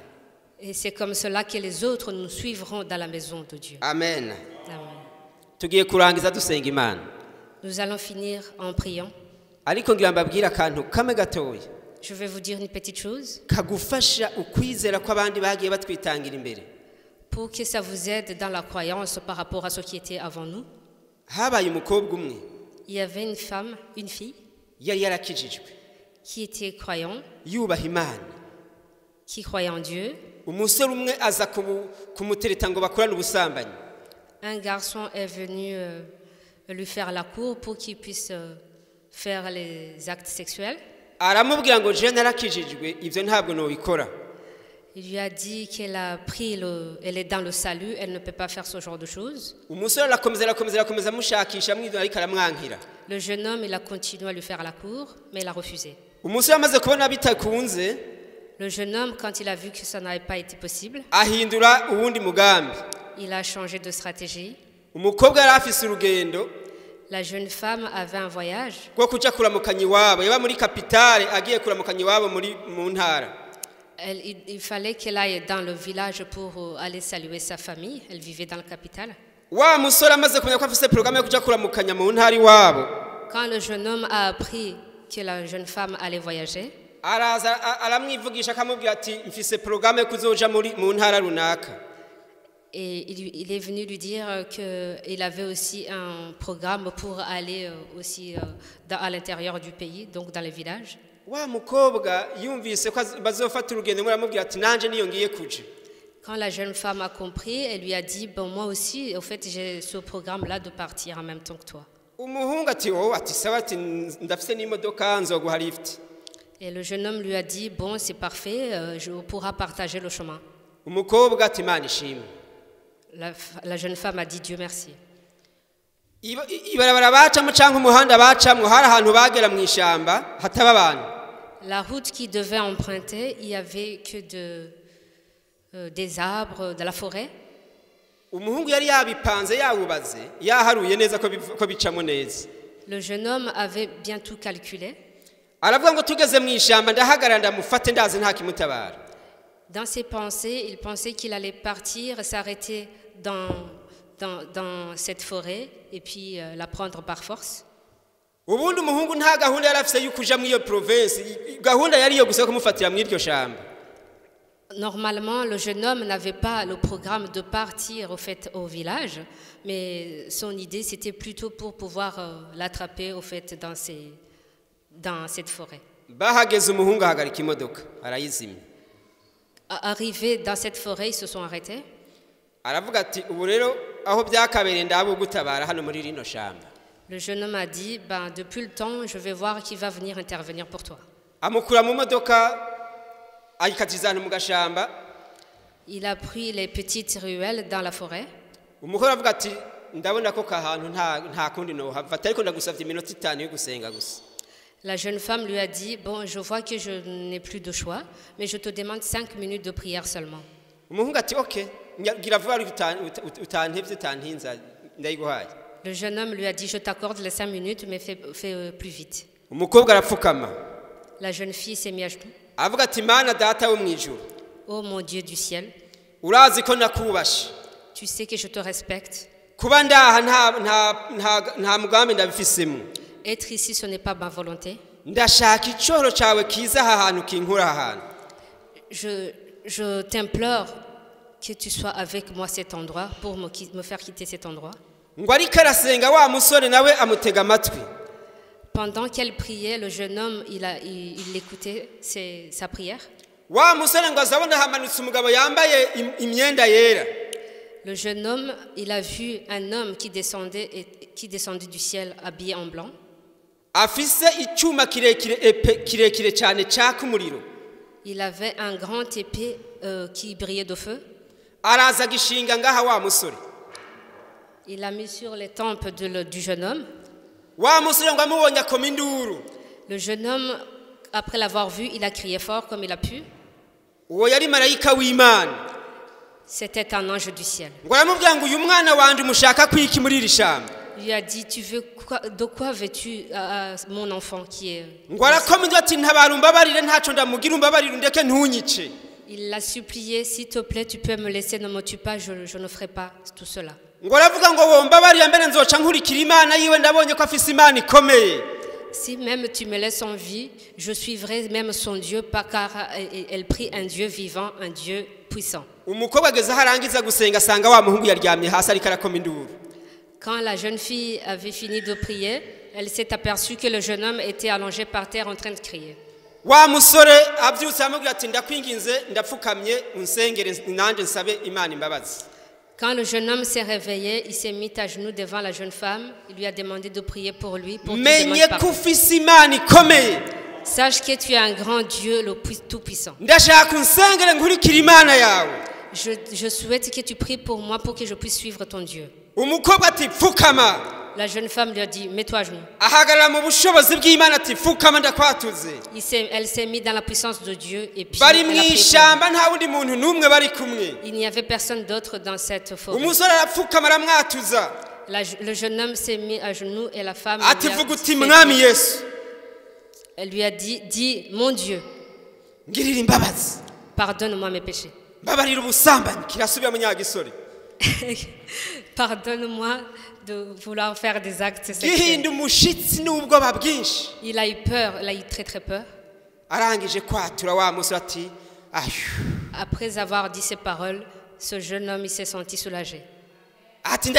Et c'est comme cela que les autres nous suivront dans la maison de Dieu. Amen. Amen. Tugiye kurangiza dusenga Imana. Nous allons finir en priant. Ariko ngira mbabwire akantu kamwe gatoya Je vais vous dire une petite chose kagufasha ukwizera ko abandi bagiye batwitangira imbere. Pour que ça vous aide dans la croyance par rapport à ce qui était avant nous. Habaye umukobwa umwe Il y avait une femme, une fille, yari yarakijijwe, qui était croyante, yubaha Imana. Qui croyait en Dieu. Umusore umwe aza kumu- kumutereta ngo bakorane ubusambanyi. Un garçon est venu lui faire la cour pour qu'il puisse faire les actes sexuels. Aramubwira ngo je narakijijwe, ibyo ntabwo nobikora. Il lui a dit qu'elle a pris le, elle est dans le salut, elle ne peut pas faire ce genre de choses. Umusore arakomeza arakomeza arakomeza amushakisha amwidura ariko aramwankira. Le jeune homme, il a continué à lui faire la cour, mais il a refusé. Umusore amaze kubona bitakunze, Le jeune homme, quand il a vu que ça n'avait pas été possible, ahindura uwundi mugambi. Il a changé de stratégie. Umukobwa yari afise urugendo La jeune femme avait un voyage. Rwo kuja kuramukanya iwabo, yaba muri capitale agiye kuramukanya iwabo muri mu ntara. Il fallait qu'elle aille dans le village pour aller saluer sa famille. Elle vivait dans la capitale. Wa musore amaze kumenya ko afise porogaramu yo kuja kuramukanya mu ntara iwabo, Quand le jeune homme a appris que la jeune femme allait voyager, araza a- aramwivugisha akamubwira ati mfise porogaramu yo kuzoja muri mu ntara runaka. Et il est venu lui dire qu'il avait aussi un programme pour aller aussi à l'intérieur du pays, donc dans les villages. Wa mukobwa yumvise ko az- bazofata urugendo ngo aramubwira ati nanje niyo ngiye kuja. Quand la jeune femme a compris, elle lui a dit, bon, moi aussi, au fait, j'ai ce programme-là de partir en même temps que toi. Umuhungu ati wowe ati sawa ati ndafise n'imodoka nzoguha lift. Et le jeune homme lui a dit, bon, c'est parfait, on pourra partager le chemin. Umukobwa ati Imana ishimwe. La jeune femme a dit, Dieu merci. Iba- ibarabara bacamo cyangwa umuhanda bacamo hari ahantu bagera mu ishyamba hataba abantu. La route qu'il devait emprunter, il n'y avait que des arbres, de la forêt. Umuhungu yari yabipanze yawubaze yaharuye neza ko biv- ko bicamo neza. Le jeune homme avait bien tout calculé. Aravuga ngo tugeze mu ishyamba ndahagarara ndamufate ndazi nta kimutabara. Dans ses pensées, il pensait qu'il allait partir, s'arrêter dans cette forêt et puis la prendre par force. Ubundi umuhungu nta gahunda yari afise yo kuja muri iyo province, gahunda yari iyo gusa yo kumufatira muri iryo shamba. Normalement, le jeune homme n'avait pas le programme de partir au fait au village, mais son idée c'était plutôt pour pouvoir l'attraper au fait dans cette forêt. Bahageze umuhungu ahagarika imodoka arayizimya. Arrivés dans cette forêt, ils se sont arrêtés. Aravuga ati ubu rero aho byakabereye ndaba ugutabara hano muri rino shamba. Le jeune homme a dit, ben, depuis le temps, je vais voir qui va venir intervenir pour toi. Amukura mu modoka ayikatiza ahantu mu gashamba. Il a pris les petites ruelles dans la forêt. Umukobwa aravuga ati ndabona ko kahantu nta nta kundi nohava ariko ndagusavye iminota 5 yo gusenga gusa. La jeune femme lui a dit, bon, je vois que je n'ai plus de choix, mais je te demande 5 minutes de prière seulement. Umuhungu ati ok ngira vuba utantevye utantinza ndayiguhaye. Le jeune homme lui a dit, je t'accorde les 5 minutes, mais fais plus vite. Umukobwa arapfukama. La jeune fille s'est mise à genoux. Avuga ati Mana data wo mwijuru. Oh mon Dieu du ciel. Urazi ko nakubashe. Tu sais que je te respecte. Kuba ndaha nta mugambi ndabifisemo. Être ici, ce n'est pas ma volonté. Ndashaka icoro cawe kiza aha hantu kinkura aha hantu. Je t'implore que tu sois avec moi cet endroit pour me faire quitter cet endroit. Ngo ariko arasenga wa musore nawe amutega amatwi. Pendant qu'elle priait, le jeune homme, il écoutait sa prière. Wa musore ngo azabona hamanutse umugabo yambaye imyenda yera. Le jeune homme, il a vu un homme qui descendait du ciel habillé en blanc. Afise icyuma kirekire epe kirekire cyane cyaka umuriro. Il avait un grand épée qui brillait de feu. Araza gishinga ngaha wa musore. Il l'a mis sur les tempes du jeune homme. Wa musore ngo amubonye akoma induru. Le jeune homme, après l'avoir vu, il a crié fort comme il a pu. Uwo yari marayika w'Imana. C'était un ange du ciel. Ngo aramubwira ngo uyu mwana wanje umushaka kwiki muri iri shamba. Il lui a dit, tu veux quoi, de quoi veux-tu mon enfant qui est... Ngo arakoma induru ati ntabara umbabarire ntaco ndamugira umbabarire undeke ntunyice. Il l'a supplié, s'il te plaît, tu peux me laisser, ne me tue pas, je ne ferai pas tout cela. Ngo aravuga ngo wombabarira mbere nzoca nkurikira Imana yiwe ndabonye ko afise Imana ikomeye. Si même tu me laisses en vie, je suivrai même son Dieu, car elle prie un Dieu vivant, un Dieu puissant. Umukobwa ageze aho arangiza gusenga asanga wa muhungu yaryamye hasi ariko arakoma induru. Quand la jeune fille avait fini de prier, elle s'est aperçue que le jeune homme était allongé par terre en train de crier. Wa musore abyutse amubwira ati ndakwinginze ndapfukamye unsengere nanjye nsabe Imana imbabazi. Quand le jeune homme s'est réveillé, il s'est mis à genoux devant la jeune femme. Il lui a demandé de prier pour lui. Pour qu'il demande pardon. Sache que tu es un grand Dieu, le Tout-Puissant. Je souhaite que tu pries pour moi pour que je puisse suivre ton Dieu. La jeune femme lui a dit, mets-toi à genoux. Elle s'est mise dans la puissance de Dieu et puis elle a prié pour lui. Il n'y avait personne d'autre dans cette forêt. Le jeune homme s'est mis à genoux et la femme elle lui a dit, dis, mon Dieu, pardonne-moi mes péchés. Pardonne-moi de vouloir faire des actes sexuels. Il a eu peur, il a eu très très peur. Après avoir dit ces paroles, ce jeune homme il s'est senti soulagé. Il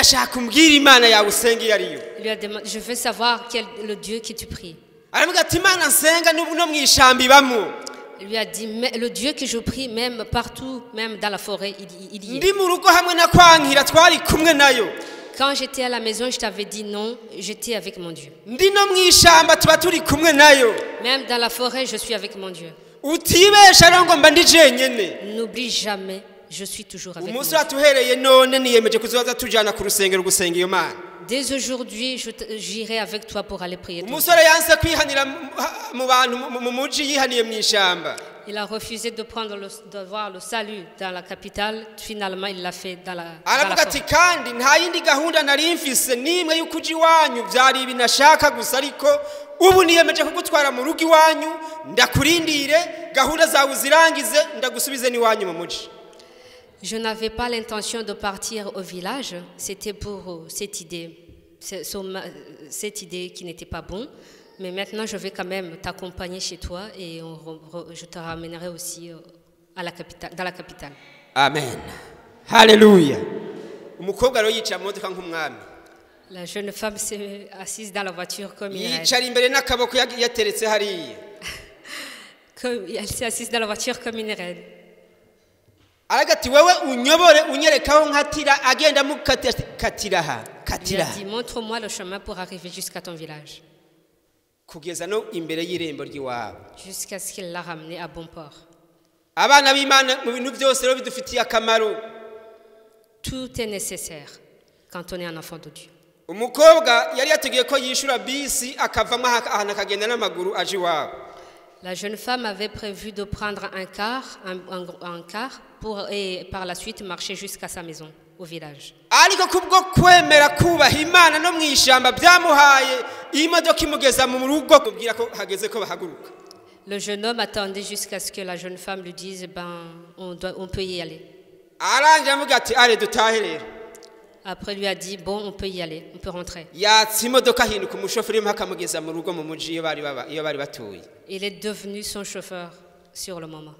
lui a demandé, je veux savoir quel est le Dieu que tu pries. Il lui a dit, mais le Dieu que je prie, même partout, même dans la forêt, il y est. Quand j'étais à la maison, je t'avais dit non, j'étais avec mon Dieu. Même dans la forêt, je suis avec mon Dieu. N'oublie jamais, je suis toujours avec mon Dieu. Dès aujourd'hui, j'irai avec toi pour aller prier. Il a refusé de prendre le, de voir le salut dans la capitale. Finalement, il l'a fait dans la Aravuga ati forêt. Kandi nta yindi gahunda nari mfise n'imwe y'uko uja iwanyu byari ibi nashaka gusa ariko ubu niyemeje kugutwara mu rugo iwanyu ndakurindire gahunda zawe uzirangize ndagusubize n'iwanyu mu muji. Je n'avais pas l'intention de partir au village. C'était pour cette idée, cette idée qui n'était pas bonne. Mais maintenant, je vais quand même t'accompagner chez toi et je te ramènerai aussi à la capitale, dans la capitale. Amen, haleluya. Umukobwa rero yicara mu modoka nk'umwami. La jeune femme s'est assise dans la voiture comme une reine. Yicara imbere n'akaboko yateretse hariya. Elle s'est assise dans la voiture comme une reine. Araga ati wewe unyobore unyereka aho nkatira agenda mukatira katira aha Il lui katira a aha. dit, montre-moi le chemin pour arriver jusqu'à ton village. Kugeza no imbere y'irembo ry'iwabo. Jusqu'à ce qu'il l'a ramené à bon port. Abana b'Imana mu bintu byose rero bidufitiye akamaro. Tout est nécessaire quand on est un enfant de Dieu. Umukobwa yari yateguye ko yishura bisi akavamo ahantu akagenda n'amaguru aje iwabo. La jeune femme avait prévu de prendre un car, un car pour, et par la suite marcher jusqu'à sa maison, au village. Ariko kubwo kwemera kubaha Imana no mu ishyamba byamuhaye iyi modoka imugeza mu rugo kubwira ko hageze ko bahaguruka. Le jeune homme attendait jusqu'à ce que la jeune femme lui dise, ben, on peut y aller. Arangira amuga ati allez dutahe rero. Après, lui a dit, bon, on peut y aller, on peut rentrer. Yatsa imodoka ahinduka umushoferi akamugeza mu rugo mu muji iyo bari baba iyo bari batuye. Il est devenu son chauffeur sur le moment.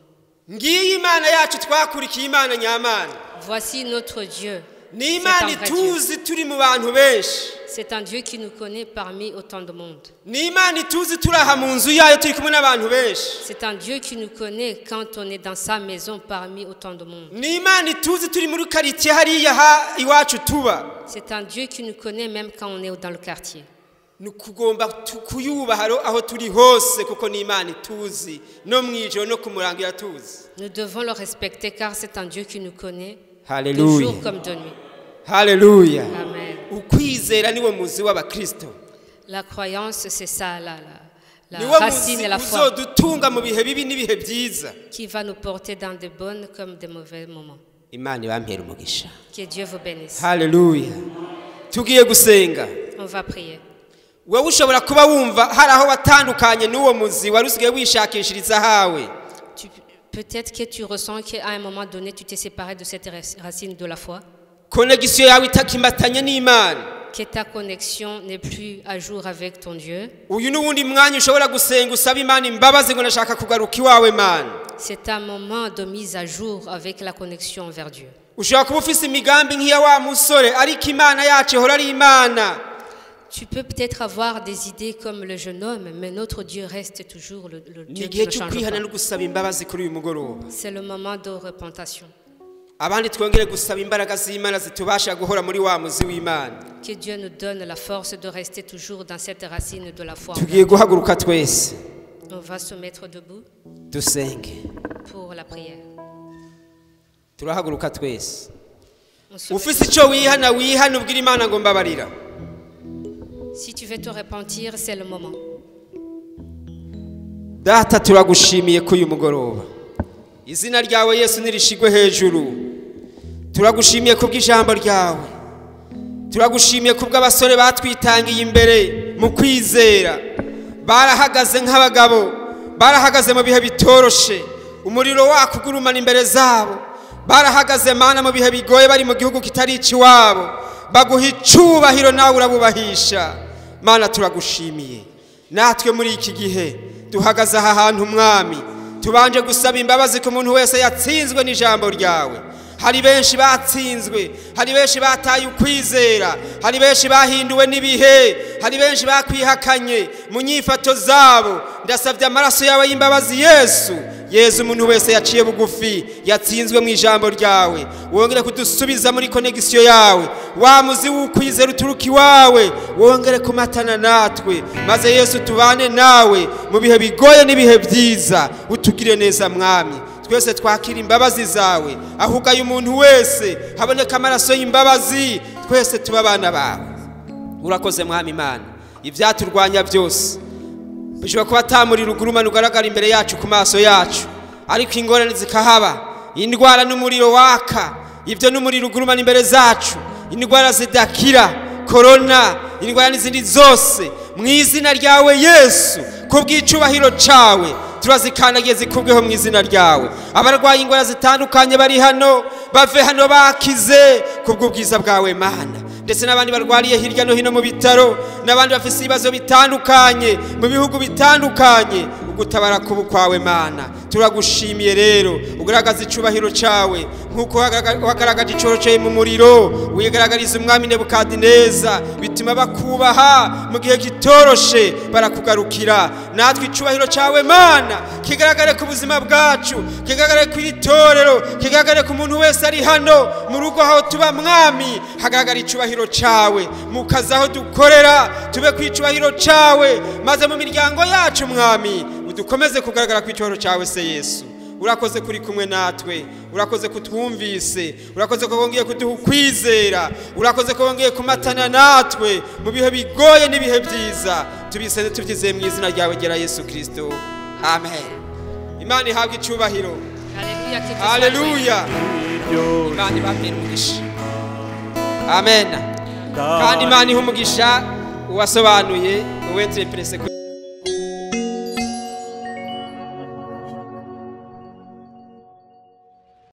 Ngiyi Imana yacu twakurikiye Imana nyamana. Voici notre Dieu. Ni C'est Imana un vrai Dieu. ituzi turi mu bantu benshi. C'est un Dieu qui nous connaît parmi autant de monde. Ni Imana ituzi turi aha mu nzu yayo turi kumwe n'abantu benshi. C'est un Dieu qui nous connaît quand on est dans sa maison parmi autant de monde. Ni Imana ituzi turi muri karitsiye hariya ha iwacu tuba. C'est un Dieu qui nous connaît même quand on est dans le quartier. Ni ukugomba kuyubaha ro aho turi hose kuko ni Imana ituzi no mu ijoro no ku murango iratuzi. Nous devons le respecter car c'est un Dieu qui nous connaît de Hallelujah. jour comme de nuit. Haleluya. Amen. Ukwizera niwo muzi w'abakristo. La croyance, c'est ça, la Niwo racine muzi et la foi uzodutunga mu bihe bibi n'ibihe byiza. Qui va nous porter dans de bonnes comme de mauvais moments. Imana ibampera umugisha. Que Dieu vous bénisse. Haleluya, tugiye gusenga. On va prier. Wowe ushobora kuba wumva hari aho watandukanye n'uwo muzi wari usigaye wishakishiriza ahawe. Peut-être que tu ressens qu'à un moment donné, tu t'es séparé de cette racine de la foi, Connexion yawe itakimatanye n'Imana. Que ta connexion n'est plus à jour avec ton Dieu. Uyu n'uwundi mwanya ushobora gusenga usaba Imana imbabazi ngo ndashaka kugaruka iwawe Mana. C'est un moment de mise à jour avec la connexion envers Dieu. Ushobora kuba ufise imigambi nk'iya wa musore ariko Imana yacu ihora ari Imana. Tu peux peut-être avoir des idées comme le jeune homme, mais notre Dieu reste toujours le Ni Dieu qui igihe ne cyo change kwihana pas. no gusaba imbabazi kuri uyu mugoroba. C'est le moment de repentation. Abandi twongere gusaba imbaraga z'Imana zitubasha guhora muri wa muzi w'Imana. Que Dieu nous donne la force de rester toujours dans cette racine de la foi. Tugiye guhaguruka twese. On va se mettre debout Dusenge. Pour la prière. Turahaguruka twese. On se met Ufise icyo wihana wihana ubwira Imana ngo mbabarira. Si tu veux te repentir, c'est le moment. Data turagushimiye ko uyu mugoroba izina ryawe Yesu nirishigwe hejuru. Turagushimiye kubw'ijambo ryawe, turagushimiye kubw'abasore batwitangiye imbere mu kwizera barahagaze nk'abagabo barahagaze mu bihe bitoroshe umuriro waka ugurumana imbere zabo barahagaze Mana mu bihe bigoye bari mu gihugu kitari icy'iwabo baguha icubahiro nawe urabubahisha. Mana turagushimiye natwe muri iki gihe duhagaze aha hantu umwami tubanje gusaba imbabazi ku muntu wese yatsinzwe n'ijambo ryawe. Hari benshi batsinzwe, hari benshi bataye ukwizera, hari benshi bahinduwe n'ibihe, hari benshi bakwihakanye mu nyifato zabo. Ndasabye amaraso yawe y'imbabazi Yesu Yesu umuntu wese yaciye bugufi yatsinzwe mu ijambo ryawe wongere kudusubiza muri connexion yawe wa muzi w'ukwizera uturuka iwawe wongere kumatana natwe maze Yesu tubane nawe mu bihe bigoye n'ibihe byiza utugire neza mwami. Twese twakira imbabazi zawe ahugaye umuntu wese haboneka amaraso y'imbabazi twese tuba abana bawe. Urakoze mwami Imana ibyaturwanya byose bishobora kuba atamuriro ugurumana ugaragara imbere yacu ku maso yacu. Ariko ingorane zikahaba, indwara n'umuriro waka, ibyo n'umuriro ugurumana imbere zacu, indwara zidakira, korona, indwara n'izindi zose, mu izina ryawe Yesu, kubw'icubahiro cawe turazikandagiye zikubweho mu izina ryawe. Abarwaye indwara zitandukanye bari hano bave hano bakize kubw'ubwiza bwawe Mana, ndetse n'abandi barwariye hirya no hino mu bitaro, n'abandi bafite ibibazo bitandukanye mu bihugu bitandukanye, ugutabara kubu kwawe Mana. Turagushimiye rero, ugaragaza icubahiro cawe nk'uko wagaragaje icoro cawe mu muriro, wigaragariza umwami Nebukadineza, bituma bakubaha mu gihe kitoroshe, barakugarukira. Natwe icubahiro cawe Mana kigaragare ku buzima bwacu, kigaragare ku itorero, kigaragare ku muntu wese ari hano mu rugo aho tuba Mwami, hagaragara icubahiro cawe mu kazi aho dukorera, tube ku icubahiro cawe, maze mu miryango yacu Mwami udukomeze kugaragara ku icubahiro cawe se Yesu. Urakoze kuri kumwe natwe, urakoze kutwumvise, urakoze ko wongeye kuduha ukwizera, urakoze ko wongeye kumatana natwe mu bihe bigoye n'ibihe byiza. Tubiseze tubyizeye mu izina ryawe ryera Yesu Kristo, amen. Imana ihabwe icubahiro. Alléluia, que Dieu soit loué. Haleluya. Imana ibapere umugisha, amen. Kandi Imana ihe umugisha uwasobanuye, uwenterepurese.